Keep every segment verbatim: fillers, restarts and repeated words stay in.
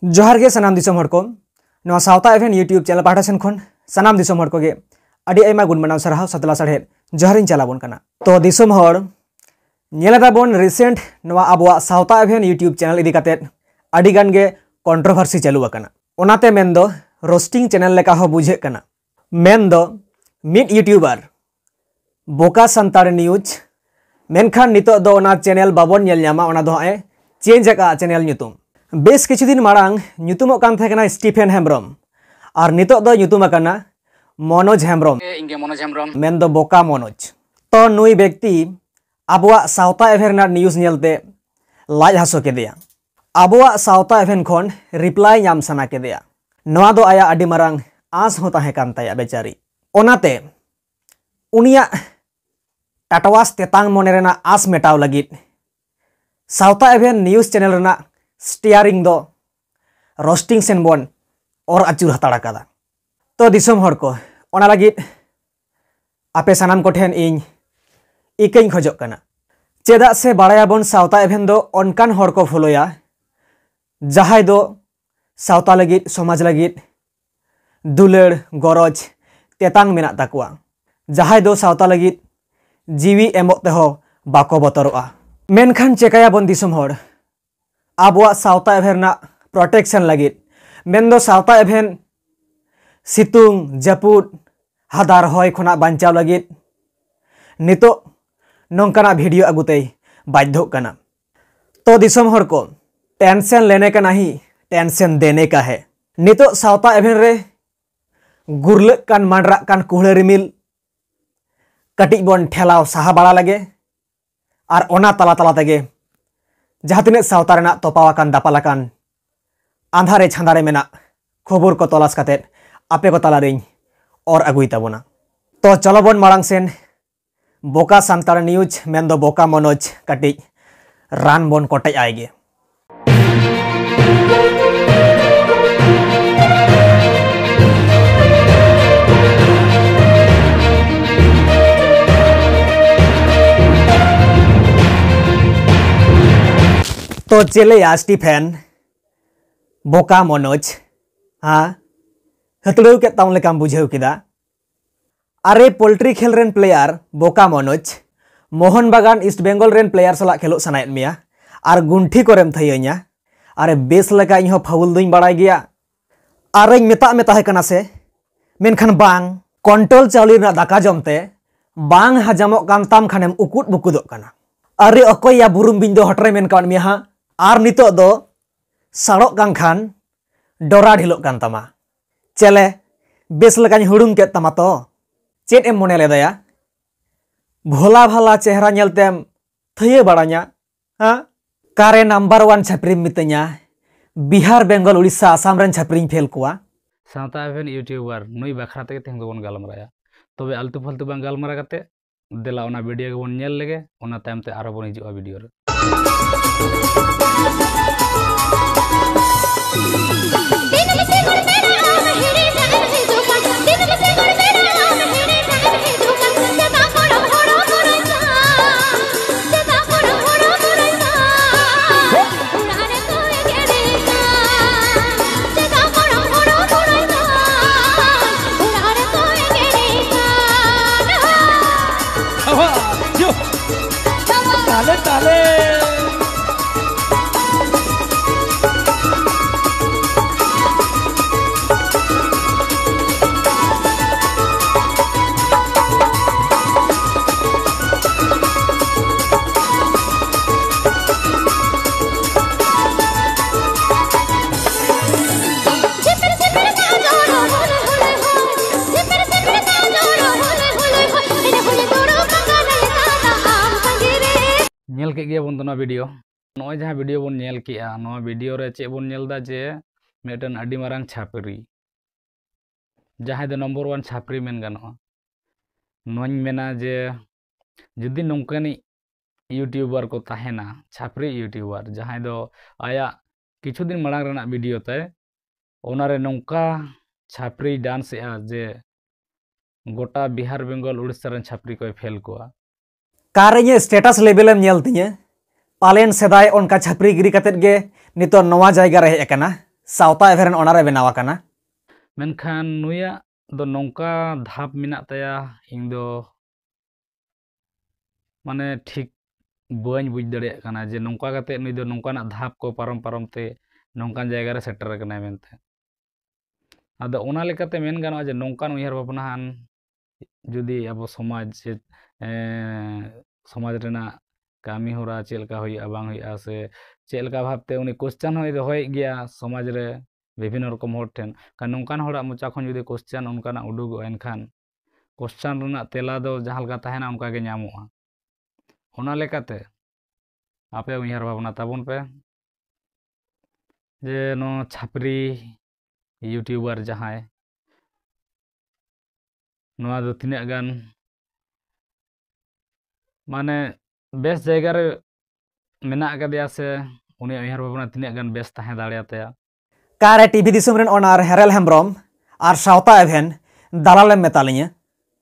ᱡᱚᱦᱟᱨ ᱜᱮ ᱥᱟᱱᱟᱢ ᱫᱤᱥᱚᱢ ᱦᱚᱲ ᱠᱚ᱾ ᱱᱚᱣᱟ ᱥᱟᱶᱛᱟ ᱮᱵᱷᱮᱱ YouTube ᱪᱮᱱᱮᱞ ᱯᱟᱦᱴᱟ ᱥᱮᱱ ᱠᱷᱚᱱ ᱥᱟᱱᱟᱢ ᱫᱤᱥᱚᱢ ᱦᱚᱲ ᱠᱚᱜᱮ ᱟᱹᱰᱤ ᱟᱭᱢᱟ ᱜᱩᱱ ᱢᱟᱱᱟᱣ ᱥᱟᱨᱦᱟᱣ ᱥᱟᱛᱞᱟ ᱥᱟᱲᱦᱮᱫ ᱡᱚᱦᱟᱨᱤᱧ ᱪᱟᱞᱟᱵᱚᱱ ᱠᱟᱱᱟ᱾ ᱛᱚ ᱫᱤᱥᱚᱢ ᱦᱚᱲ, ᱧᱮᱞ ᱮᱫᱟ ᱵᱚᱱ recent ᱱᱚᱣᱟ ᱟᱵᱚᱣᱟᱜ ᱥᱟᱶᱛᱟ ᱮᱵᱷᱮᱱ YouTube ᱪᱮᱱᱮᱞ ᱤᱫᱤ ᱠᱟᱛᱮ ᱟᱹᱰᱤ ᱜᱟᱱ ᱜᱮ controversy ᱪᱟᱹᱞᱩ ᱟᱠᱟᱱᱟ᱾ ᱚᱱᱟᱛᱮ ᱢᱮᱱᱫᱚ roasting ᱪᱮᱱᱮᱞ ᱞᱮᱠᱟ ᱦᱚᱸ ᱵᱩᱡᱷᱟᱹᱜ ᱠᱟᱱᱟ᱾ ᱢᱮᱱᱫᱚ ᱢᱤᱫ YouTuber ᱵᱚᱠᱟ ᱥᱟᱱᱛᱟᱲ news, ᱢᱮᱱᱠᱷᱟᱱ ᱱᱤᱛᱚᱜ ᱫᱚ ᱚᱱᱟ ᱪᱮᱱᱮᱞ ᱵᱟᱵᱚᱱ ᱧᱮᱞ ᱧᱟᱢᱟ, ᱚᱱᱟ ᱫᱚ ᱦᱟᱸᱜ ᱮ change ᱟᱠᱟᱫᱼᱟ ᱪᱮᱱᱮᱞ ᱧᱩᱛᱩᱢ᱾ ᱵᱮᱥ ᱠᱤᱪᱷᱩ ᱫᱤᱱ ᱢᱟᱲᱟᱝ ᱧᱩᱛᱩᱢᱚᱜ ᱠᱟᱱ ᱛᱟᱦᱮᱸ ᱠᱟᱱᱟ ᱥᱴᱤᱯᱷᱮᱱ ᱦᱮᱢᱵᱨᱚᱢ, ᱟᱨ ᱱᱤᱛᱚᱜ ᱫᱚ ᱧᱩᱛᱩᱢ ᱟᱠᱟᱱᱟ ᱢᱚᱱᱳᱡᱽ ᱦᱮᱢᱵᱨᱚᱢ, ᱤᱧ ᱜᱮ ᱢᱚᱱᱳᱡᱽ ᱦᱮᱢᱵᱨᱚᱢ᱾ ᱢᱮᱱᱫᱚ ᱵᱚᱠᱟ ᱢᱚᱱᱳᱡᱽ᱾ ᱛᱚ ᱱᱩᱭ ᱵᱮᱠᱛᱤ ᱟᱵᱚᱣᱟᱜ ᱥᱟᱶᱛᱟ ᱮᱵᱷᱮᱱ ᱨᱮᱱᱟᱜ news ᱧᱮᱞᱛᱮ ᱞᱟᱡ ᱦᱟᱹᱥᱩ ᱠᱮᱫᱮᱭᱟ᱾ ᱟᱵᱚᱣᱟᱜ ᱥᱟᱶᱛᱟ ᱮᱵᱷᱮᱱ ᱠᱷᱚᱱ reply ᱧᱟᱢ ᱥᱟᱱᱟ ᱠᱮᱫᱮᱭᱟ᱾ ᱱᱚᱣᱟ ᱫᱚ ᱟᱭᱟᱜ ᱟᱹᱰᱤ ᱢᱟᱨᱟᱝ ᱟᱸᱥ ᱦᱚᱸ ᱛᱟᱦᱮᱸ ᱠᱟᱱ ᱛᱟᱭᱟ ᱵᱮᱪᱟᱨᱤ᱾ ᱚᱱᱟᱛᱮ ᱩᱱᱤᱭᱟᱜ ᱴᱟᱴᱣᱟᱥ ᱛᱮᱛᱟᱝ ᱢᱚᱱᱮ ᱨᱮᱱᱟᱜ ᱟᱸᱥ ᱢᱮᱴᱟᱣ ᱞᱟᱹᱜᱤᱫ ᱥᱟᱶᱛᱟ ᱮᱵᱷᱮᱱ news ᱪᱮᱱᱮᱞ ᱨᱮᱱᱟᱜ steering ᱫᱚ roasting ᱥᱮᱱ ᱵᱚᱱ ᱚᱨ ᱟᱹᱪᱩᱨ ᱦᱟᱛᱟᱲ ᱟᱠᱟᱫᱟ᱾ ᱛᱚ ᱫᱤᱥᱚᱢ ᱦᱚᱲ ᱠᱚ, ᱚᱱᱟ ᱞᱟᱹᱜᱤᱫ ᱟᱯᱮ ᱥᱟᱱᱟᱢ ᱠᱚᱴᱷᱮᱱ ᱤᱧ ᱤᱠᱟᱹᱧ ᱠᱷᱚᱡᱚᱜ ᱠᱟᱱᱟ᱾ ᱪᱮᱫᱟᱜ ᱥᱮ ᱵᱟᱲᱟᱭᱟᱵᱚᱱ ᱥᱟᱶᱛᱟ ᱮᱵᱷᱮᱱ ᱫᱚ ᱚᱱᱠᱟᱱ ᱦᱚᱲ ᱠᱚ ᱯᱷᱳᱞᱳᱭᱟ ᱡᱟᱦᱟᱸᱭ ᱫᱚ ᱥᱟᱶᱛᱟ ᱞᱟᱹᱜᱤᱫ, ᱥᱚᱢᱟᱡᱽ ᱞᱟᱹᱜᱤᱫ ᱫᱩᱞᱟᱹᱲ, ᱜᱚᱨᱚᱡᱽ, ᱛᱮᱛᱟᱝ ᱢᱮᱱᱟᱜ ᱛᱟᱠᱚᱣᱟ, ᱡᱟᱦᱟᱸᱭ ᱫᱚ ᱥᱟᱶᱛᱟ ᱞᱟᱹᱜᱤᱫ ᱡᱤᱣᱤ ᱮᱢᱚᱜ ᱛᱮᱦᱚᱸ ᱵᱟᱠᱚ ᱵᱚᱛᱚᱨᱚᱜᱼᱟ᱾ ᱢᱮᱱᱠᱷᱟᱱ ᱪᱮᱠᱟᱭᱟᱵᱚᱱ ᱫᱤᱥᱚᱢ ᱦᱚᱲ, ᱟᱵᱚᱣᱟᱜ ᱥᱟᱶᱛᱟ ᱮᱵᱷᱮᱱ ᱨᱮᱱᱟᱜ protection ᱞᱟᱹᱜᱤᱫ, ᱢᱮᱱᱫᱚ ᱥᱟᱶᱛᱟ ᱮᱵᱷᱮᱱ ᱥᱤᱛᱩᱝ, ᱡᱟᱹᱯᱩᱫ, ᱦᱟᱫᱟᱨ ᱦᱚᱭ ᱠᱷᱚᱱᱟᱜ ᱵᱟᱧᱪᱟᱣ ᱞᱟᱹᱜᱤᱫ ᱱᱤᱛᱚᱜ ᱱᱚᱝᱠᱟᱱᱟᱜ video ᱟᱹᱜᱩ ᱛᱮᱭ ᱵᱟᱫᱽᱫᱷᱚᱜ ᱠᱟᱱᱟ᱾ ᱛᱚ ᱫᱤᱥᱚᱢ ᱦᱚᱲ ᱠᱚ, tension ᱞᱮᱱᱮ ᱠᱟ ᱱᱟᱦᱤ, tension ᱫᱮᱱᱮ ᱠᱟ ᱦᱮ᱾ ᱱᱤᱛᱚᱜ ᱥᱟᱶᱛᱟ ᱮᱵᱷᱮᱱ ᱨᱮ ᱜᱩᱨᱞᱟᱹᱜ ᱠᱟᱱ, ᱢᱟᱸᱰᱨᱟᱜ ᱠᱟᱱ ᱠᱩᱦᱲᱟᱹ ᱨᱤᱢᱤᱞ ᱠᱟᱹᱴᱤᱡ ᱵᱚᱱ ᱴᱷᱮᱞᱟᱣ ᱥᱟᱦᱟ ᱵᱟᱲᱟ ᱞᱮᱜᱮ᱾ ᱟᱨ ᱚᱱᱟ ᱛᱟᱞᱟ ᱛᱟᱞᱟ ᱛᱮᱜᱮ ᱡᱟᱦᱟᱸ ᱛᱤᱱᱟᱹᱜ ᱥᱟᱶᱛᱟ ᱨᱮᱱᱟᱜ ᱛᱚᱯᱟᱣ ᱟᱠᱟᱱ, ᱫᱟᱯᱟᱞ ᱟᱠᱟᱱ ᱟᱸᱫᱷᱟᱨᱮ ᱪᱷᱟᱸᱫᱟᱨᱮ ᱢᱮᱱᱟᱜ ᱠᱷᱚᱵᱚᱨ ᱠᱚ ᱛᱚᱞᱟᱥ ᱠᱟᱛᱮᱫ ᱟᱯᱮ ᱠᱚ ᱛᱟᱞᱟᱨᱤᱧ ᱚᱨ ᱟᱹᱜᱩᱭ ᱛᱟᱵᱚᱱᱟ᱾ ᱛᱚ ᱪᱚᱞᱚ ᱵᱚᱱ ᱢᱟᱲᱟᱝ ᱥᱮᱱ ᱵᱚᱠᱟ ᱥᱟᱱᱛᱟᱲ news ᱢᱮᱱᱫᱚ ᱵᱚᱠᱟ ᱢᱚᱱᱳᱡᱽ ᱠᱟᱹᱴᱤᱡ ᱨᱟᱱ ᱵᱚᱱ ᱠᱚᱴᱮᱡ ᱟᱭ ᱜᱮ᱾ ᱛᱚ ᱪᱮᱞᱮᱭᱟ ᱥᱴᱤᱯᱷᱮᱱ, ᱵᱚᱠᱟ ᱢᱚᱱᱳᱡᱽ, ᱦᱮᱸ, ᱦᱟᱹᱛᱲᱟᱹᱣ ᱠᱮᱫ ᱛᱟᱢ ᱞᱮᱠᱟᱢ ᱵᱩᱡᱷᱟᱹᱣ ᱠᱮᱫᱟ᱾ ᱟᱨᱮ, ᱯᱳᱞᱴᱨᱤ ᱠᱷᱮᱞ ᱨᱮᱱ ᱯᱞᱮᱭᱟᱨ ᱵᱚᱠᱟ ᱢᱚᱱᱳᱡᱽ, ᱢᱳᱦᱚᱱ ᱵᱟᱜᱟᱱ ᱤᱥᱴ ᱵᱮᱝᱜᱚᱞ ᱨᱮᱱ ᱯᱞᱮᱭᱟᱨ ᱥᱟᱞᱟᱜ ᱠᱷᱮᱞᱳᱜ ᱥᱟᱱᱟᱭᱮᱫ ᱢᱮᱭᱟ ᱟᱨ ᱜᱩᱱᱴᱷᱤ ᱠᱚᱨᱮᱢ ᱛᱷᱟᱹᱭᱟᱹᱧᱟ? ᱟᱨᱮ, ᱵᱮᱥ ᱞᱮᱠᱟ ᱤᱧ ᱦᱚᱸ ᱯᱷᱟᱣᱩᱞ ᱫᱩᱧ ᱵᱟᱲᱟᱭ ᱜᱮᱭᱟ᱾ ᱟᱨᱮᱧ ᱢᱮᱛᱟᱜ ᱢᱮ ᱛᱟᱦᱮᱸ ᱠᱟᱱᱟ ᱥᱮ, ᱢᱮᱱᱠᱷᱟᱱ ᱵᱟᱝ, ᱠᱚᱱᱴᱳᱞ ᱪᱟᱣᱞᱮ ᱨᱮᱱᱟᱜ ᱫᱟᱠᱟ ᱡᱚᱢ ᱛᱮ ᱵᱟᱝ ᱦᱟᱡᱟᱢᱚᱜ ᱠᱟᱱ ᱛᱟᱢ ᱠᱷᱟᱱᱮᱢ ᱩᱠᱩᱫ ᱵᱩᱠᱩᱫᱚᱜ ᱠᱟᱱᱟ᱾ ᱟᱨᱮ, ᱚᱠᱚᱭ ᱭᱟ ᱵᱩᱨᱩᱢ ᱵᱤᱧ ᱫᱚ ᱦᱚᱴᱨᱮ ᱢᱮᱱ ᱠᱟᱣᱟᱫ ᱢᱮᱭᱟ ᱦᱟᱸᱜ? ᱟᱨ ᱱᱤᱛᱚᱜ ᱫᱚ ᱥᱟᱲᱚᱜ ᱠᱟᱱ ᱠᱷᱟᱱ ᱰᱚᱨᱟ ᱰᱷᱤᱞᱚᱜ ᱠᱟᱱ ᱛᱟᱢᱟ᱾ ᱪᱮᱞᱮ, ᱵᱮᱥ ᱞᱮᱠᱟᱧ ᱦᱩᱲᱩᱝ ᱠᱮᱫ ᱛᱟᱢᱟ ᱛᱚ? ᱪᱮᱫ ᱮᱢ ᱢᱚᱱᱮ ᱞᱮᱫᱟᱭᱟ? ᱵᱷᱳᱞᱟ ᱵᱷᱟᱞᱟ ᱪᱮᱦᱨᱟ ᱧᱮᱞᱛᱮᱢ ᱛᱷᱟᱹᱭᱟᱹ ᱵᱟᱲᱟᱧᱟ? ᱦᱮᱸ? ᱠᱟᱨᱮ ᱱᱟᱢᱵᱟᱨ ᱳᱣᱟᱱ ᱪᱷᱟᱹᱯᱨᱤᱢ ᱢᱤᱛᱟᱹᱧᱟ? ᱵᱤᱦᱟᱨ, ᱵᱮᱝᱜᱚᱞ, ᱩᱲᱤᱥᱥᱟ, ᱟᱥᱟᱢ ᱨᱮᱱ ᱪᱷᱟᱹᱯᱨᱤᱧ ᱯᱷᱮᱞ ᱠᱚᱣᱟ᱾ ᱥᱟᱶᱛᱟ ᱮᱵᱷᱮᱱ ᱤᱭᱩᱴᱤᱭᱩᱵᱟᱨ ᱱᱩᱭ ᱵᱟᱠᱷᱨᱟ ᱛᱮᱜᱮ ᱛᱮᱦᱮᱧ ᱫᱚᱵᱚᱱ ᱜᱟᱞᱢᱟᱨᱟᱭᱟ᱾ ᱛᱚᱵᱮ ᱟᱞᱛᱩ ᱯᱷᱟᱞᱛᱩ ᱵᱟᱝ ᱜᱟᱞᱢᱟᱨᱟ ᱠᱟᱛᱮ ᱫᱮᱞᱟ ᱚᱱᱟ ᱵᱷᱤᱰᱤᱭᱳ ᱜᱮᱵᱚᱱ ᱧᱮᱞ ᱞᱮᱜᱮ, ᱚᱱᱟ ᱛᱟᱭᱚᱢ ᱛᱮ ᱟᱨᱦᱚᱸ ᱵᱚᱱ ᱦᱤᱡᱩᱜᱼᱟ ᱵᱷᱤᱰᱤᱭᱳ ᱨᱮ᱾ ᱛᱟᱦᱞᱮ, ᱛᱟᱦᱞᱮ᱾ ᱧᱮᱞ ᱠᱮᱫ ᱜᱮᱭᱟ ᱵᱚᱱ ᱫᱚ ᱱᱚᱣᱟ ᱵᱷᱤᱰᱤᱭᱳ᱾ ᱱᱚᱜᱼᱚᱭ ᱡᱟᱦᱟᱸ ᱵᱷᱤᱰᱤᱭᱳ ᱵᱚᱱ ᱧᱮᱞ ᱠᱮᱜᱼᱟ, ᱱᱚᱣᱟ ᱵᱷᱤᱰᱤᱭᱳ ᱨᱮ ᱪᱮᱫ ᱵᱚᱱ ᱧᱮᱞ ᱮᱫᱟ? ᱡᱮ ᱢᱤᱫᱴᱮᱱ ᱟᱹᱰᱤ ᱢᱟᱨᱟᱝ ᱪᱷᱟᱹᱯᱨᱤ, ᱡᱟᱦᱟᱸᱭ ᱫᱚ ᱱᱚᱢᱵᱚᱨ ᱳᱣᱟᱱ ᱪᱷᱟᱹᱯᱨᱤ ᱢᱮᱱ ᱜᱟᱱᱚᱜᱼᱟ᱾ ᱱᱚᱣᱟᱧ ᱢᱮᱱᱟ ᱡᱮ ᱡᱩᱫᱤ ᱱᱚᱝᱠᱟᱱᱤᱡ ᱤᱭᱩᱴᱤᱭᱩᱵᱟᱨ ᱠᱚ ᱛᱟᱦᱮᱱᱟ, ᱪᱷᱟᱹᱯᱨᱤ ᱤᱭᱩᱴᱤᱭᱩᱵᱟᱨ, ᱡᱟᱦᱟᱸᱭ ᱫᱚ ᱟᱭᱟᱜ ᱠᱤᱪᱷᱩ ᱫᱤᱱ ᱢᱟᱲᱟᱝ ᱨᱮᱱᱟᱜ ᱵᱷᱤᱰᱤᱭᱳ ᱛᱟᱭ, ᱚᱱᱟᱨᱮ ᱱᱚᱝᱠᱟ ᱪᱷᱟᱹᱯᱨᱤᱭ ᱰᱟᱱᱥ ᱮᱜᱼᱟ ᱡᱮ ᱜᱚᱴᱟ ᱵᱤᱦᱟᱨ, ᱵᱮᱝᱜᱚᱞ, ᱩᱲᱤᱥᱥᱟ ᱨᱮᱱ ᱪᱷᱟᱹᱯᱨᱤ ᱠᱚᱭ ᱯᱷᱮᱞ ᱠᱚᱣᱟ᱾ ᱠᱟᱨ ᱤᱧᱟᱹᱜ ᱥᱴᱮᱴᱟᱥ ᱞᱮᱵᱮᱞᱮᱢ ᱧᱮᱞ ᱛᱤᱧᱟᱹ? ᱯᱟᱞᱮᱱ ᱥᱮᱫᱟᱭ ᱚᱱᱠᱟ ᱪᱷᱟᱹᱯᱨᱤ ᱜᱤᱨᱤ ᱠᱟᱛᱮᱫ ᱜᱮ ᱱᱤᱛᱚᱜ ᱱᱚᱣᱟ ᱡᱟᱭᱜᱟ ᱨᱮ ᱦᱮᱡ ᱟᱠᱟᱱᱟ᱾ ᱥᱟᱶᱛᱟ ᱮᱵᱷᱮᱱ ᱨᱮᱱ ᱚᱱᱟᱨᱮ ᱵᱮᱱᱟᱣ ᱟᱠᱟᱱᱟ᱾ ᱢᱮᱱᱠᱷᱟᱱ ᱱᱩᱭᱟᱜ ᱫᱚ ᱱᱚᱝᱠᱟ ᱫᱷᱟᱯ ᱢᱮᱱᱟᱜ ᱛᱟᱭᱟ, ᱤᱧ ᱫᱚ ᱢᱟᱱᱮ ᱴᱷᱤᱠ ᱵᱟᱹᱧ ᱵᱩᱡᱽ ᱫᱟᱲᱮᱭᱟᱜ ᱠᱟᱱᱟ ᱡᱮ ᱱᱚᱝᱠᱟ ᱠᱟᱛᱮ ᱱᱩᱭ ᱫᱚ ᱱᱚᱝᱠᱟᱱᱟᱜ ᱫᱷᱟᱯ ᱠᱚ ᱯᱟᱨᱚᱢ ᱯᱟᱨᱚᱢ ᱛᱮ ᱱᱚᱝᱠᱟᱱ ᱡᱟᱭᱜᱟ ᱨᱮ ᱥᱮᱴᱮᱨ ᱟᱠᱟᱱᱟᱭ ᱢᱮᱱᱛᱮ᱾ ᱟᱫᱚ ᱚᱱᱟ ᱞᱮᱠᱟᱛᱮ ᱢᱮᱱ ᱜᱟᱱᱚᱜᱼᱟ ᱡᱮ ᱱᱚᱝᱠᱟᱱ ᱩᱭᱦᱟᱹᱨ ᱵᱷᱟᱵᱽᱱᱟᱣᱟᱱ ᱡᱩᱫᱤ ᱟᱵᱚ ᱥᱚᱢᱟᱡᱽ ᱥᱮ, ᱮᱸ, ᱥᱚᱢᱟᱡᱽ ᱨᱮᱱᱟᱜ ᱠᱟᱹᱢᱤ ᱦᱚᱨᱟ ᱪᱮᱫ ᱞᱮᱠᱟ ᱦᱩᱭᱩᱜᱼᱟ ᱵᱟᱝ ᱦᱩᱭᱩᱜᱼᱟ, ᱥᱮ ᱪᱮᱫ ᱞᱮᱠᱟ ᱵᱷᱟᱵᱽᱛᱮ ᱩᱱᱤ question ᱦᱚᱸᱭ ᱫᱚᱦᱚᱭᱮᱫ ᱜᱮᱭᱟ ᱥᱚᱢᱟᱡᱽ ᱨᱮ ᱵᱤᱵᱷᱤᱱᱱᱚ ᱨᱚᱠᱚᱢ ᱦᱚᱲ ᱴᱷᱮᱱ᱾ ᱠᱷᱟᱱ ᱱᱚᱝᱠᱟᱱ ᱦᱚᱲᱟᱜ ᱢᱚᱪᱟ ᱠᱷᱚᱱ ᱡᱩᱫᱤ question ᱚᱱᱠᱟᱱᱟᱜ ᱩᱰᱩᱠᱚᱜᱼᱟ, ᱮᱱᱠᱷᱟᱱ question ᱨᱮᱱᱟᱜ ᱛᱮᱞᱟ ᱫᱚ ᱡᱟᱦᱟᱸ ᱞᱮᱠᱟ ᱛᱟᱦᱮᱱᱟ ᱚᱱᱠᱟ ᱜᱮ ᱧᱟᱢᱚᱜᱼᱟ᱾ ᱚᱱᱟ ᱞᱮᱠᱟᱛᱮ ᱟᱯᱮ ᱩᱭᱦᱟᱹᱨ ᱵᱷᱟᱵᱽᱱᱟ ᱛᱟᱵᱚᱱ ᱯᱮ ᱡᱮ ᱱᱚᱣᱟ ᱪᱷᱟᱯᱨᱤ YouTuber ᱡᱟᱦᱟᱸᱭ, ᱱᱚᱣᱟ ᱫᱚ ᱛᱤᱱᱟᱹᱜ ᱜᱟᱱ ᱢᱟᱱᱮ ᱵᱮᱥ ᱡᱟᱭᱜᱟ ᱨᱮ ᱢᱮᱱᱟᱜ ᱟᱠᱟᱫᱮᱭᱟ ᱥᱮ ᱩᱱᱤᱭᱟᱜ ᱩᱭᱦᱟᱹᱨ ᱵᱷᱟᱵᱽᱱᱟ ᱛᱤᱱᱟᱹᱜ ᱜᱟᱱ ᱵᱮᱥ ᱛᱟᱦᱮᱸ ᱫᱟᱲᱮᱭᱟᱛᱟᱭᱟ᱾ ᱚᱠᱟᱨᱮ ᱴᱤᱵᱷᱤ ᱫᱤᱥᱚᱢ ᱨᱮᱱ ᱚᱱᱟᱨ ᱦᱮᱨᱮᱞ ᱦᱮᱢᱵᱨᱚᱢ ᱟᱨ ᱥᱟᱶᱛᱟ ᱮᱵᱷᱮᱱ ᱫᱟᱞᱟᱞᱮᱢ ᱢᱮᱛᱟ ᱞᱤᱧᱟᱹ?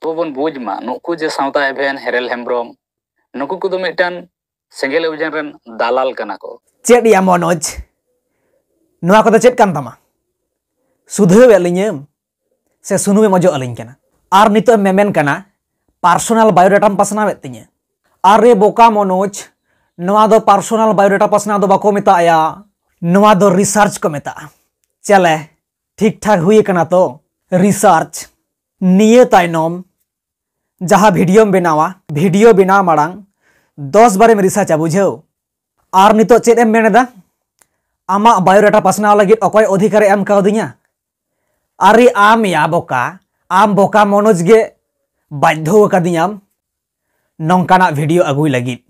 ᱟᱵᱚ ᱵᱚᱱ ᱵᱩᱡᱽ ᱢᱟ, ᱱᱩᱠᱩ ᱡᱮ ᱥᱟᱶᱛᱟ ᱮᱵᱷᱮᱱ, ᱦᱮᱨᱮᱞ ᱦᱮᱢᱵᱨᱚᱢ, ᱱᱩᱠᱩ ᱠᱚᱫᱚ ᱢᱤᱫᱴᱟᱝ ᱥᱮᱸᱜᱮᱞ ᱚᱵᱷᱤᱡᱟᱱ ᱨᱮᱱ ᱫᱟᱞᱟᱞ ᱠᱟᱱᱟ ᱠᱚ᱾ ᱪᱮᱫ ᱭᱟ ᱢᱚᱱᱳᱡᱽ, ᱱᱚᱣᱟ ᱠᱚᱫᱚ ᱪᱮᱫ ᱠᱟᱱ ᱛᱟᱢᱟ? ᱥᱩᱫᱷᱟᱹᱣᱮᱫ ᱞᱤᱧᱟᱹᱢ ᱥᱮ ᱥᱩᱱᱩᱢᱮᱢ ᱚᱡᱚᱜ ᱟᱹᱞᱤᱧ ᱠᱟᱱᱟ? ᱟᱨ ᱱᱤᱛᱚᱜ ᱮᱢ ᱢᱮᱢᱮᱱ ᱠᱟᱱᱟ personal biodatam ᱯᱟᱥᱱᱟᱣᱮᱫ ᱛᱤᱧᱟᱹ᱾ ᱟᱨᱮ ᱵᱚᱠᱟ ᱢᱚᱱᱳᱡᱽ, ᱱᱚᱣᱟ ᱫᱚ personal biodata ᱯᱟᱥᱱᱟᱣ ᱫᱚ ᱵᱟᱠᱚ ᱢᱮᱛᱟᱜᱼᱟ, ᱱᱚᱣᱟ ᱫᱚ research ᱠᱚ ᱢᱮᱛᱟᱜᱼᱟ᱾ ᱪᱮᱞᱮ, ᱴᱷᱤᱠ ᱴᱷᱟᱠ ᱦᱩᱭ ᱟᱠᱟᱱᱟ ᱛᱚ research? ᱱᱤᱭᱟᱹ ᱛᱟᱭᱱᱚᱢ ᱡᱟᱦᱟᱸ videoᱢ ᱵᱮᱱᱟᱣᱟ, video ᱵᱮᱱᱟᱣ ᱢᱟᱲᱟᱝ ᱫᱚᱥ ᱵᱟᱨᱮᱢ researchᱟ, ᱵᱩᱡᱷᱟᱹᱣ? ᱟᱨ ᱱᱤᱛᱚᱜ ᱪᱮᱫ ᱮᱢ ᱢᱮᱱ ᱮᱫᱟ? ᱟᱢᱟᱜ biodata ᱯᱟᱥᱱᱟᱣ ᱞᱟᱹᱜᱤᱫ ᱚᱠᱚᱭ ᱚᱫᱷᱤᱠᱟᱨᱮ ᱮᱢ ᱠᱟᱣᱫᱤᱧᱟ? ᱟᱨᱮ ᱟᱢ ᱭᱟ ᱵᱚᱠᱟ, ᱟᱢ ᱵᱚᱠᱟ ᱢᱚᱱᱳᱡᱽ ᱜᱮ ᱵᱟᱫᱽᱫᱷᱚ ᱟᱠᱟᱫᱤᱧᱟᱢ ᱱᱚᱝᱠᱟᱱᱟᱜ video ᱟᱹᱜᱩᱭ ᱞᱟᱹᱜᱤᱫ᱾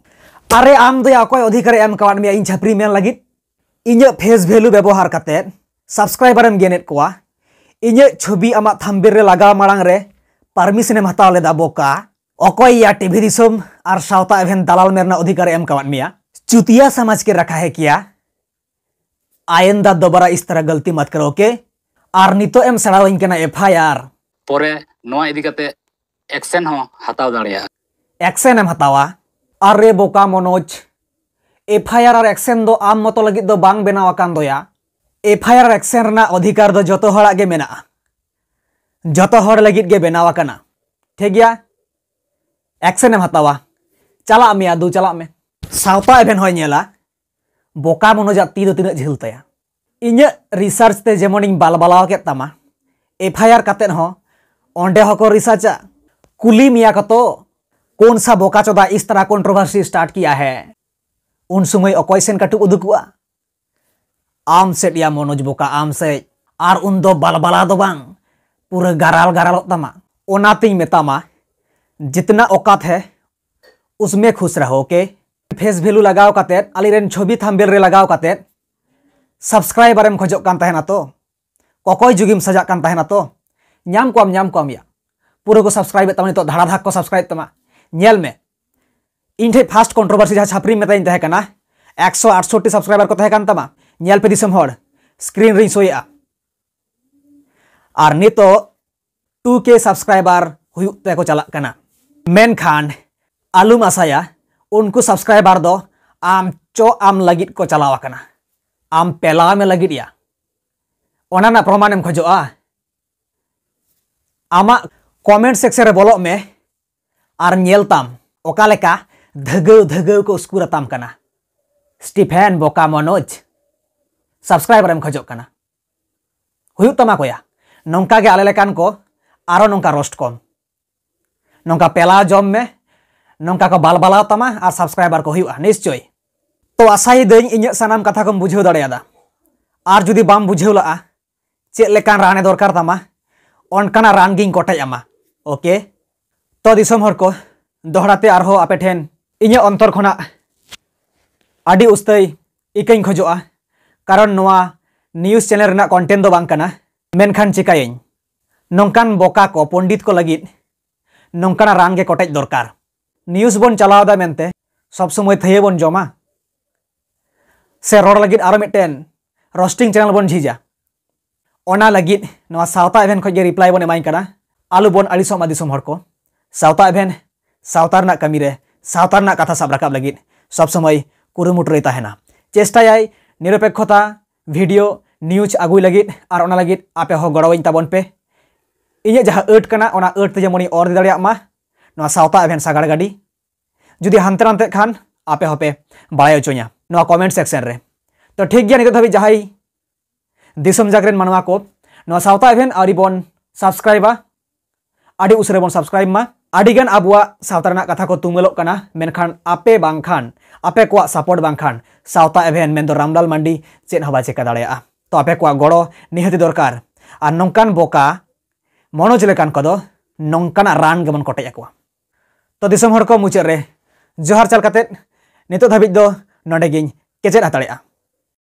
ᱟᱨᱮ ᱟᱢ ᱫᱚ ᱭᱟ ᱚᱠᱚᱭ ᱚᱫᱷᱤᱠᱟᱨᱮ ᱮᱢ ᱠᱟᱣᱟᱫ ᱢᱮᱭᱟ ᱤᱧ ᱪᱷᱟᱹᱯᱨᱤ ᱢᱮᱱ ᱞᱟᱹᱜᱤᱫ? ᱤᱧᱟᱹᱜ face value ᱵᱮᱵᱚᱦᱟᱨ ᱠᱟᱛᱮ subscriberᱮᱢ ᱜᱮᱱᱮᱫ ᱠᱚᱣᱟ᱾ ᱤᱧᱟᱹᱜ ᱪᱷᱚᱵᱤ ᱟᱢᱟᱜ thumbnail ᱨᱮ ᱞᱟᱜᱟᱣ ᱢᱟᱲᱟᱝ ᱨᱮ permissionᱮᱢ ᱦᱟᱛᱟᱣ ᱞᱮᱫᱟ ᱵᱚᱠᱟ᱾ ᱚᱠᱚᱭ ᱭᱟ ᱴᱤᱵᱷᱤ ᱫᱤᱥᱚᱢ ᱟᱨ ᱥᱟᱶᱛᱟ ᱮᱵᱷᱮᱱ ᱫᱟᱞᱟᱞ ᱢᱮ ᱨᱮᱱᱟᱜ ᱚᱫᱷᱤᱠᱟᱨᱮ ᱮᱢ ᱠᱟᱣᱟᱫ ᱢᱮᱭᱟ? ᱪᱩᱛᱤᱭᱟ ᱥᱟᱢᱟᱡᱽ ᱠᱮ ᱨᱟᱠᱷᱟ ᱦᱮ ᱠᱤᱭᱟ? ᱟᱭᱤᱱᱫᱟ ᱫᱚᱵᱟᱨᱟ ᱤᱥ ᱛᱟᱨᱟ ᱜᱟᱞᱛᱤ ᱢᱟᱛ ᱠᱟᱨᱳ, OK? ᱟᱨ ᱱᱤᱛᱚᱜ ᱮᱢ ᱥᱮᱬᱟᱣᱟᱹᱧ ᱠᱟᱱᱟ FIR᱾ ᱯᱚᱨᱮ ᱱᱚᱣᱟ ᱤᱫᱤ ᱠᱟᱛᱮ action ᱦᱚᱸ ᱦᱟᱛᱟᱣ ᱫᱟᱲᱮᱭᱟᱜᱼᱟ᱾ Action ᱮᱢ ᱦᱟᱛᱟᱣᱟ? ᱟᱨᱮ ᱵᱚᱠᱟ ᱢᱚᱱᱳᱡᱽ, FIR ᱟᱨ action ᱫᱚ ᱟᱢ ᱢᱚᱛᱚ ᱞᱟᱹᱜᱤᱫ ᱫᱚ ᱵᱟᱝ ᱵᱮᱱᱟᱣ ᱟᱠᱟᱱ ᱫᱚᱭᱟ᱾ ᱮᱯᱷ ᱟᱭ ᱟᱨ ᱟᱨ ᱮᱠᱥᱮᱱ ᱨᱮᱱᱟᱜ ᱚᱫᱷᱤᱠᱟᱨ ᱫᱚ ᱡᱚᱛᱚ ᱦᱚᱲᱟᱜ ᱜᱮ ᱢᱮᱱᱟᱜᱼᱟ᱾ ᱡᱚᱛᱚ ᱦᱚᱲ ᱞᱟᱹᱜᱤᱫ ᱜᱮ ᱵᱮᱱᱟᱣ ᱟᱠᱟᱱᱟ᱾ ᱴᱷᱤᱠ ᱜᱮᱭᱟ, ᱮᱠᱥᱮᱱ ᱮᱢ ᱦᱟᱛᱟᱣᱟ, ᱪᱟᱞᱟᱜ ᱢᱮ ᱟᱫᱚ ᱪᱟᱞᱟᱜ ᱢᱮ᱾ ᱥᱟᱶᱛᱟ ᱮᱵᱷᱮᱱ ᱦᱚᱸᱭ ᱧᱮᱞᱟ ᱵᱚᱠᱟ ᱢᱚᱱᱳᱡᱟᱜ ᱛᱤ ᱫᱚ ᱛᱤᱱᱟᱹᱜ ᱡᱷᱟᱹᱞ ᱛᱟᱭᱟ᱾ ᱤᱧᱟᱹᱜ ᱨᱤᱥᱟᱨᱪ ᱛᱮ ᱡᱮᱢᱚᱱᱤᱧ ᱵᱟᱞᱵᱟᱞᱟᱣ ᱠᱮᱫ ᱛᱟᱢᱟ, ᱮᱯᱷ ᱟᱭ ᱟᱨ ᱠᱟᱛᱮᱫ ᱦᱚᱸ ᱚᱸᱰᱮ ᱦᱚᱸᱠᱚ ᱨᱤᱥᱟᱨᱪᱟ᱾ ᱠᱩᱞᱤ ᱢᱮᱭᱟ ᱠᱚ ᱛᱚ, ᱠᱳᱱ ᱥᱟ ᱵᱚᱠᱟ ᱪᱳᱫᱟ ᱤᱥ ᱛᱟᱨᱟ ᱠᱚᱱᱴᱨᱳᱵᱷᱟᱨᱥᱤ ᱥᱴᱟᱨᱴ ᱠᱤᱭᱟ ᱦᱮ? ᱩᱱ ᱥᱚᱢᱚᱭ ᱚᱠᱚᱭ ᱥᱮᱱ ᱠᱟᱹᱴᱩᱵ ᱩᱫᱩᱜᱚᱜᱼᱟ? ᱟᱢ ᱥᱮᱫ ᱭᱟ ᱢᱚᱱᱳᱡᱽ ᱵᱚᱠᱟ, ᱟᱢ ᱥᱮᱫ᱾ ᱟᱨ ᱩᱱ ᱫᱚ ᱵᱟᱞᱵᱟᱞᱟ ᱫᱚ ᱵᱟᱝ, ᱯᱩᱨᱟᱹ ᱜᱟᱨᱟᱞ ᱜᱟᱨᱟᱞᱚᱜ ᱛᱟᱢᱟ᱾ ᱚᱱᱟᱛᱤᱧ ᱢᱮᱛᱟᱢᱟ, ᱡᱤᱛᱱᱟ ᱚᱠᱟᱛ ᱦᱮ ᱩᱥᱢᱮ ᱠᱷᱩᱥ ᱨᱟᱦᱳ, ᱳᱠᱮ? ᱯᱷᱮᱥ ᱵᱷᱮᱞᱩ ᱞᱟᱜᱟᱣ ᱠᱟᱛᱮᱫ, ᱟᱞᱮᱨᱮᱱ ᱪᱷᱚᱵᱤ ᱛᱷᱟᱢᱵᱮᱞ ᱨᱮ ᱞᱟᱜᱟᱣ ᱠᱟᱛᱮᱫ ᱥᱟᱵᱥᱠᱨᱟᱭᱵᱟᱨ ᱮᱢ ᱠᱷᱚᱡᱚᱜ ᱠᱟᱱ ᱛᱟᱦᱮᱱᱟ ᱛᱚ? ᱠᱚᱠᱚᱭ ᱡᱩᱜᱤᱢ ᱥᱟᱡᱟᱜ ᱠᱟᱱ ᱛᱟᱦᱮᱱᱟ ᱛᱚ? ᱧᱟᱢ ᱠᱚᱣᱟᱢ, ᱧᱟᱢ ᱠᱚᱣᱟᱢ ᱭᱟ᱾ ᱯᱩᱨᱟᱹ ᱠᱚ ᱥᱟᱵᱥᱠᱨᱟᱭᱤᱵ ᱮᱫ ᱛᱟᱢᱟ ᱱᱤᱛᱚᱜ, ᱫᱷᱟᱲᱟ ᱫᱷᱟᱠ ᱠᱚ ᱥᱟᱵᱥᱠᱨᱟᱭᱤᱵ ᱛᱟᱢᱟ᱾ ᱧᱮᱞ ᱢᱮ, ᱤᱧ ᱴᱷᱮᱡ ᱯᱷᱟᱥᱴ ᱠᱚᱱᱴᱨᱳᱵᱷᱟᱨᱥᱤ ᱡᱟᱦᱟᱸ ᱪᱷᱟᱯᱨᱤᱧ ᱢᱮᱛᱟᱧ ᱛᱟᱦᱮᱸ ᱠᱟᱱᱟ, ᱮᱠᱥᱚ ᱟᱴᱥᱚᱴᱴᱤ ᱥᱟᱵᱥᱠᱨᱟᱭᱵᱟᱨ ᱠᱚ ᱛᱟᱦᱮᱸ ᱠᱟᱱ ᱛᱟᱢᱟ᱾ ᱧᱮᱞ ᱯᱮ ᱫᱤᱥᱚᱢ ᱦᱚᱲ, ᱥᱠᱨᱤᱱ ᱨᱤᱧ ᱥᱳᱭᱮᱜᱼᱟ᱾ ᱟᱨ ᱱᱤᱛᱚᱜ ᱴᱩ ᱠᱮ ᱥᱟᱵᱥᱠᱨᱟᱭᱵᱟᱨ ᱦᱩᱭᱩᱜ ᱛᱮᱠᱚ ᱪᱟᱞᱟᱜ ᱠᱟᱱᱟ᱾ ᱢᱮᱱᱠᱷᱟᱱ ᱟᱞᱚᱢ ᱟᱥᱟᱭᱟ, ᱩᱱᱠᱩ ᱥᱟᱵᱥᱠᱨᱟᱭᱵᱟᱨ ᱫᱚ ᱟᱢ ᱪᱚᱜ ᱟᱢ ᱞᱟᱹᱜᱤᱫ ᱠᱚ ᱪᱟᱞᱟᱣ ᱟᱠᱟᱱᱟ, ᱟᱢ ᱯᱮᱞᱟᱣ ᱢᱮ ᱞᱟᱹᱜᱤᱫ ᱭᱟ᱾ ᱚᱱᱟ ᱨᱮᱱᱟᱜ ᱯᱨᱚᱢᱟᱱ ᱮᱢ ᱠᱷᱚᱡᱚᱜᱼᱟ? ᱟᱢᱟᱜ ᱠᱚᱢᱮᱱᱴ ᱥᱮᱠᱥᱚᱱ ᱨᱮ ᱵᱚᱞᱚᱜ ᱢᱮ ᱟᱨ ᱧᱮᱞ ᱛᱟᱢ ᱚᱠᱟ ᱞᱮᱠᱟ ᱫᱷᱟᱹᱜᱟᱹᱣ ᱫᱷᱟᱹᱜᱟᱹᱣ ᱠᱚ ᱩᱥᱠᱩᱨ ᱟᱛᱟᱢ ᱠᱟᱱᱟ᱾ ᱥᱴᱤᱯᱷᱮᱱ ᱵᱚᱠᱟ ᱢᱚᱱᱳᱡᱽ, ᱥᱟᱵᱥᱠᱨᱟᱭᱵᱟᱨ ᱮᱢ ᱠᱷᱚᱡᱚᱜ ᱠᱟᱱᱟ? ᱦᱩᱭᱩᱜ ᱛᱟᱢᱟ ᱠᱚᱭᱟ᱾ ᱱᱚᱝᱠᱟ ᱜᱮ ᱟᱞᱮ ᱞᱮᱠᱟᱱ ᱠᱚ ᱟᱨᱚ ᱱᱚᱝᱠᱟ ᱨᱳᱥᱴ ᱠᱚᱢ᱾ ᱱᱚᱝᱠᱟ ᱯᱮᱞᱟᱣ ᱡᱚᱢ ᱢᱮ, ᱱᱚᱝᱠᱟ ᱠᱚ ᱵᱟᱞᱵᱟᱞᱟᱣ ᱛᱟᱢᱟ ᱟᱨ ᱥᱟᱵᱥᱠᱨᱟᱭᱵᱟᱨ ᱠᱚ ᱦᱩᱭᱩᱜᱼᱟ ᱱᱤᱥᱪᱚᱭ᱾ ᱛᱚ ᱟᱥᱟᱭᱮᱫᱟᱹᱧ ᱤᱧᱟᱹᱜ ᱥᱟᱱᱟᱢ ᱠᱟᱛᱷᱟ ᱠᱚᱢ ᱵᱩᱡᱷᱟᱹᱣ ᱫᱟᱲᱮᱭᱟᱫᱟ᱾ ᱟᱨ ᱡᱩᱫᱤ ᱵᱟᱢ ᱵᱩᱡᱷᱟᱹᱣ ᱞᱟᱜᱼᱟ, ᱪᱮᱫ ᱞᱮᱠᱟᱱ ᱨᱟᱱᱮ ᱫᱚᱨᱠᱟᱨ ᱛᱟᱢᱟ, ᱚᱱᱠᱟᱱᱟᱜ ᱨᱟᱱ ᱜᱤᱧ ᱠᱚᱴᱮᱡ ᱟᱢᱟ᱾ ᱳᱠᱮ? ᱛᱚ ᱫᱤᱥᱚᱢ ᱦᱚᱲ ᱠᱚ, ᱫᱚᱦᱲᱟ ᱛᱮ ᱟᱨᱦᱚᱸ ᱟᱯᱮ ᱴᱷᱮᱱ ᱤᱧᱟᱹᱜ ᱚᱱᱛᱚᱨ ᱠᱷᱚᱱᱟᱜ ᱟᱹᱰᱤ ᱩᱥᱛᱟᱹᱭ ᱤᱠᱟᱹᱧ ᱠᱷᱚᱡᱚᱜᱼᱟ, ᱠᱟᱨᱚᱱ ᱱᱚᱣᱟ ᱱᱤᱭᱩᱡᱽ ᱪᱮᱱᱮᱞ ᱨᱮᱱᱟᱜ ᱠᱚᱱᱴᱮᱱᱴ ᱫᱚ ᱵᱟᱝ ᱠᱟᱱᱟ᱾ ᱢᱮᱱᱠᱷᱟᱱ ᱪᱤᱠᱟᱹᱭᱟᱹᱧ, ᱱᱚᱝᱠᱟᱱ ᱵᱚᱠᱟ ᱠᱚ, ᱯᱚᱱᱰᱤᱛ ᱠᱚ ᱞᱟᱹᱜᱤᱫ ᱱᱚᱝᱠᱟᱱᱟᱜ ᱨᱟᱱ ᱜᱮ ᱠᱚᱴᱮᱡ ᱫᱚᱨᱠᱟᱨ᱾ ᱱᱤᱭᱩᱡᱽ ᱵᱚᱱ ᱪᱟᱞᱟᱣ ᱮᱫᱟ ᱢᱮᱱᱛᱮ ᱥᱚᱵ ᱥᱚᱢᱚᱭ ᱛᱷᱟᱹᱭᱟᱹ ᱵᱚᱱ ᱡᱚᱢᱟ? ᱥᱮ ᱨᱚᱲ ᱞᱟᱹᱜᱤᱫ ᱟᱨᱚ ᱢᱤᱫᱴᱮᱱ ᱨᱳᱥᱴᱤᱝ ᱪᱮᱱᱮᱞ ᱵᱚᱱ ᱡᱷᱤᱡᱟ? ᱚᱱᱟ ᱞᱟᱹᱜᱤᱫ ᱱᱚᱣᱟ ᱥᱟᱶᱛᱟ ᱮᱵᱷᱮᱱ ᱠᱷᱚᱱ ᱜᱮ ᱨᱤᱯᱞᱟᱭ ᱵᱚᱱ ᱮᱢᱟᱧ ᱠᱟᱱᱟ᱾ ᱟᱞᱚ ᱵᱚᱱ ᱟᱹᱲᱤᱥᱚᱜ ᱢᱟ ᱫᱤᱥᱚᱢ ᱦᱚᱲ ᱠᱚ᱾ ᱥᱟᱶᱛᱟ ᱮᱵᱷᱮᱱ ᱥᱟᱶᱛᱟ ᱨᱮᱱᱟᱜ ᱠᱟᱹᱢᱤ ᱨᱮ, ᱥᱟᱶᱛᱟ ᱨᱮᱱᱟᱜ ᱠᱟᱛᱷᱟ ᱥᱟᱵ ᱨᱟᱠᱟᱵ ᱞᱟᱹᱜᱤᱫ ᱥᱚᱵ ᱥᱚᱢᱚᱭ ᱠᱩᱨᱩᱢᱩᱴᱩ ᱨᱮ ᱛᱟᱦᱮᱱᱟ᱾ ᱪᱮᱥᱴᱟᱭᱟᱭ ᱱᱤᱨᱚᱯᱮᱠᱠᱷᱚᱛᱟ, ᱵᱷᱤᱰᱤᱭᱳ ᱱᱤᱭᱩᱡᱽ ᱟᱹᱜᱩᱭ ᱞᱟᱹᱜᱤᱫ ᱟᱨ ᱚᱱᱟ ᱞᱟᱹᱜᱤᱫ ᱟᱯᱮ ᱦᱚᱸ ᱜᱚᱲᱚᱣᱟᱹᱧ ᱛᱟᱵᱚᱱ ᱯᱮ᱾ ᱤᱧᱟᱹᱜ ᱡᱟᱦᱟᱸ ᱟᱹᱴ ᱠᱟᱱᱟ, ᱚᱱᱟ ᱟᱹᱴ ᱛᱮ ᱡᱮᱢᱚᱱᱤᱧ ᱚᱨ ᱤᱫᱤ ᱫᱟᱲᱮᱭᱟᱜ ᱢᱟ ᱱᱚᱣᱟ ᱥᱟᱶᱛᱟ ᱮᱵᱷᱮᱱ ᱥᱟᱜᱟᱲ ᱜᱟᱹᱰᱤ᱾ ᱡᱩᱫᱤ ᱦᱟᱱᱛᱮ ᱱᱟᱛᱮᱜ ᱠᱷᱟᱱ ᱟᱯᱮ ᱦᱚᱸᱯᱮ ᱵᱟᱲᱟᱭ ᱦᱚᱪᱚᱧᱟ ᱱᱚᱣᱟ ᱠᱚᱢᱮᱱᱴ ᱥᱮᱠᱥᱚᱱ ᱨᱮ᱾ ᱛᱚ ᱴᱷᱤᱠ ᱜᱮᱭᱟ, ᱱᱤᱛᱚᱜ ᱫᱷᱟᱹᱵᱤᱡ ᱡᱟᱦᱟᱸᱭ ᱫᱤᱥᱚᱢ ᱡᱟᱠ ᱨᱮᱱ ᱢᱟᱱᱣᱟ ᱠᱚ ᱱᱚᱣᱟ ᱥᱟᱶᱛᱟ ᱮᱵᱷᱮᱱ ᱟᱹᱣᱨᱤ ᱵᱚᱱ ᱥᱟᱵᱥᱠᱨᱟᱭᱤᱵᱟ, ᱟᱹᱰᱤ ᱩᱥᱟᱹᱨᱟ ᱵᱚᱱ ᱥᱟᱵᱥᱠᱨᱟᱭᱤᱵ ᱢᱟ᱾ ᱟᱹᱰᱤᱜᱟᱱ ᱟᱵᱚᱣᱟᱜ ᱥᱟᱶᱛᱟ ᱨᱮᱱᱟᱜ ᱠᱟᱛᱷᱟ ᱠᱚ ᱛᱩᱢᱟᱹᱞᱚᱜ ᱠᱟᱱᱟ, ᱢᱮᱱᱠᱷᱟᱱ ᱟᱯᱮ ᱵᱟᱝᱠᱷᱟᱱ, ᱟᱯᱮ ᱠᱚᱣᱟᱜ ᱥᱟᱯᱳᱨᱴ ᱵᱟᱝᱠᱷᱟᱱ ᱥᱟᱶᱛᱟ ᱮᱵᱷᱮᱱ ᱢᱮᱱᱫᱚ ᱨᱟᱢᱞᱟᱞ ᱢᱟᱱᱰᱤ ᱪᱮᱫ ᱦᱚᱸ ᱵᱟᱭ ᱪᱤᱠᱟᱹ ᱫᱟᱲᱮᱭᱟᱜᱼᱟ᱾ ᱛᱚ ᱟᱯᱮ ᱠᱚᱣᱟᱜ ᱜᱚᱲᱚ ᱱᱤᱦᱟᱹᱛᱤ ᱫᱚᱨᱠᱟᱨ᱾ ᱟᱨ ᱱᱚᱝᱠᱟᱱ ᱵᱚᱠᱟ ᱢᱚᱱᱳᱡᱽ ᱞᱮᱠᱟᱱ ᱠᱚᱫᱚ ᱱᱚᱝᱠᱟᱱᱟᱜ ᱨᱟᱱ ᱜᱮᱵᱚᱱ ᱠᱚᱴᱮᱡ ᱟᱠᱚᱣᱟ᱾ ᱛᱚ ᱫᱤᱥᱚᱢ ᱦᱚᱲ ᱠᱚ, ᱢᱩᱪᱟᱹᱫ ᱨᱮ ᱡᱚᱦᱟᱨ ᱪᱟᱞ ᱠᱟᱛᱮᱫ ᱱᱤᱛᱚᱜ ᱫᱷᱟᱹᱵᱤᱡ ᱫᱚ ᱱᱚᱰᱮ ᱜᱤᱧ ᱠᱮᱪᱮᱫ ᱦᱟᱛᱟᱲᱮᱜᱼᱟ᱾